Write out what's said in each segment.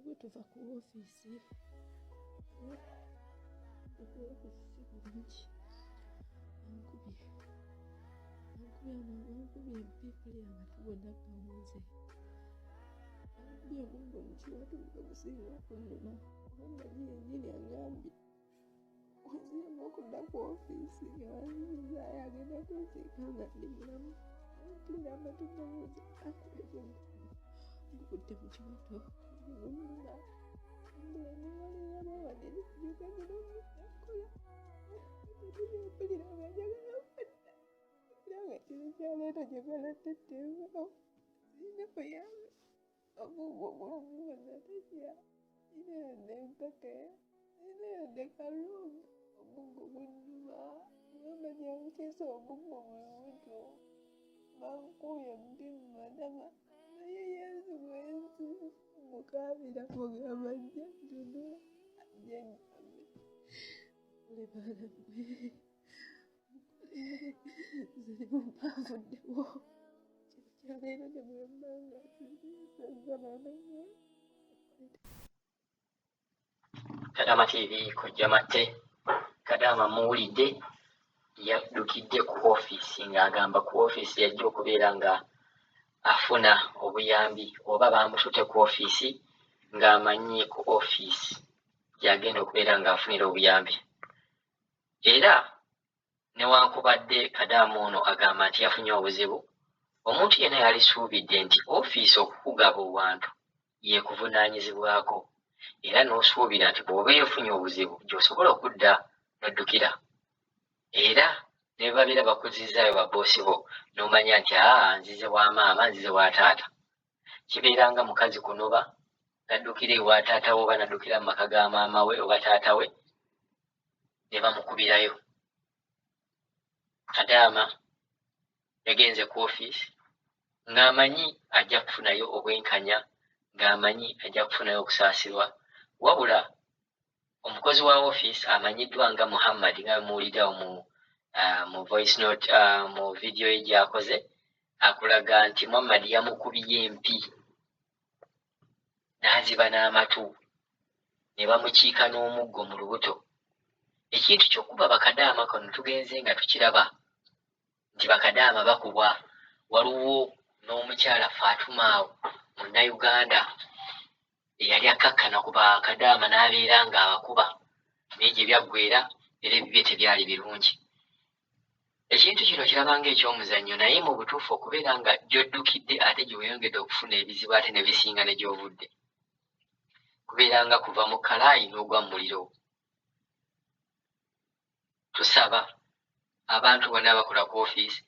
Bwe tuva ku ofiisi, ku ofiisi si bulungi. Bankubye, bankubye empi mpulira amatu gonna gawunze. Bankubye omuggo mu kiwato nga gusinga okunnuma kubanga ye yennyini angambye onziremu okudda ku ofiisi nga banzizizaayo agenda kunziika nga ndi mulamu. Mpulira amatu gawunze, bankubye omuggo gugudde mu kiwato gunnuma. Mukaabira mugamba nja ntunula ajje ngambe mukole baana mmwe mukole nze mumpanvuddewo kino kyaleero temwemmanga nziza baana mmwe. Kadaama TV Kojja Matte Kadaama muwulidde yaddukidde ku ofiisi ng'agamba ku ofiisi yajja okubeera nga afuna obuyambi oba baamutute ku ofiisi ng'amanyi ku ofiisi gy'agenda okubeera ng'afunira obuyambi era Newankubadde Kadaama ono agamba nti yafunye obuzibu, omuntu yenna yalisuubidde nti ofiisi okukugaba owantu y'ekuvunaanyizibwako era n'osuubira nti bw'obeera ofunye obuzibu gy'osobola okudda n'oddukira era ne bwe babeera bakuzzizzaayo babboosi bo n'omanya nti aa nzize wa maama nzize wa taata. Kibeera nga mukazi kunoba n'addukira ewa taata we oba n'addukira mu maka ga maama we oba taata we ne bamukubirayo. Kadaama yagenze ku ofiisi ng'amanyi ajja kufunayo obwenkanya, ng'amanyi ajja kufunayo okusaasirwa wabula omukozi wa ofiisi amanyiddwa nga Muhammad nga bwe muwulidde awo mu mu voice note mu vidiyo ye gy'akoze akulaga nti Muhammad yamukubye empi n'aziba n'amatu ne bamukiika n'omuggo mu lubuto. Ekintu ky'okukuba bakadaama kano tugenze nga tukiraba nti bakadaama bakubwa. Waliwo n'omukyala Fatuma awo Munnayuganda eyali akkakkana ku bakadaama n'abeera ng'abakuba naye gye byaggweera era ebibye tebyali birungi. Ekintu kino okiraba ng'eky'omuzannyo naye mu butuufu okubeera nga gy'oddukidde ate gye weeyongedde okufuna ebizibu ate ne bisinga ne gy'ovudde kubeera nga kuva mu kkalaayi n'ogwa mu muliro. Tusaba abantu bonna abakola ku ofiisi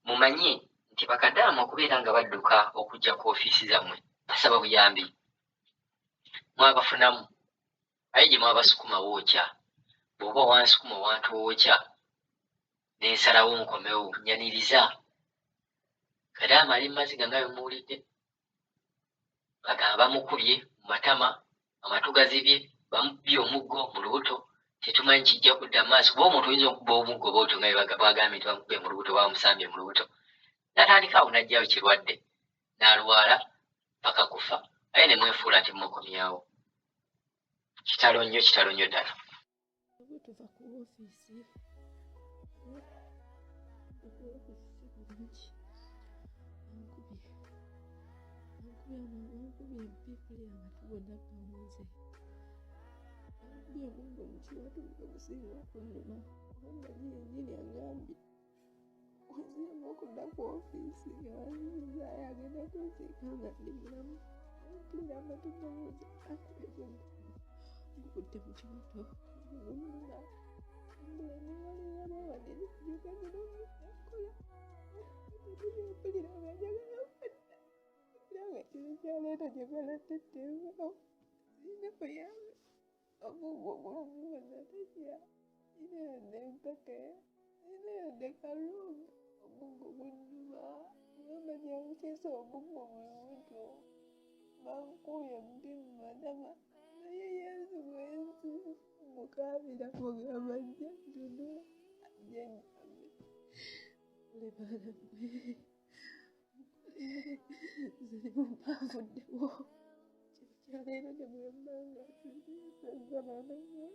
mumanye nti bakadaama okubeera nga badduka okujja ku ofiisi zammwe basaba buyambi. Mwabafunamu aye gye mwabasukuma wookya. Bw'oba wansukuma owantu owokya ne nsalawo nkomewo nnyaniriza. Kadaama ali mu maziga nga bwe muwulidde. Bagamba bamukubye mu matama, amatu gazibye, bamukubye omuggo mu lubuto, tetumanyi kijja kudda mu maaso kuba omuntu oyinza okuba omuggo bwotyo nga bwagambye nti bamukubye mu lubuto oba bamusambye mu lubuto n'atandika awo n'aggyayo kirwadde n'alwala paka kufa aye ne mwefuula nti mumukomyawo. Kitalo nnyo, kitalo nnyo ddala. Bwe tuva ku ofiisi, ku ofiisi si bulungi. Bankubye, bankubye empi mpulira amatu gonna gawunze. Bankubye omuggo mu kiwato nga gusinga okunnuma kubanga ye yennyini angambye onziremu okudda ku ofiisi nga banzizizaayo agenda kunziika nga ndi mulamu. Mpulira amatu gawunze, bankubye omuggo gugudde mu kiwato gunnuma. Mukaabira mugamba nja ntunula ajje ngambe mukole baana mmwe mukole nze mumpanvuddewo kino. Leero ne bwe mba nga nzize baana mwe.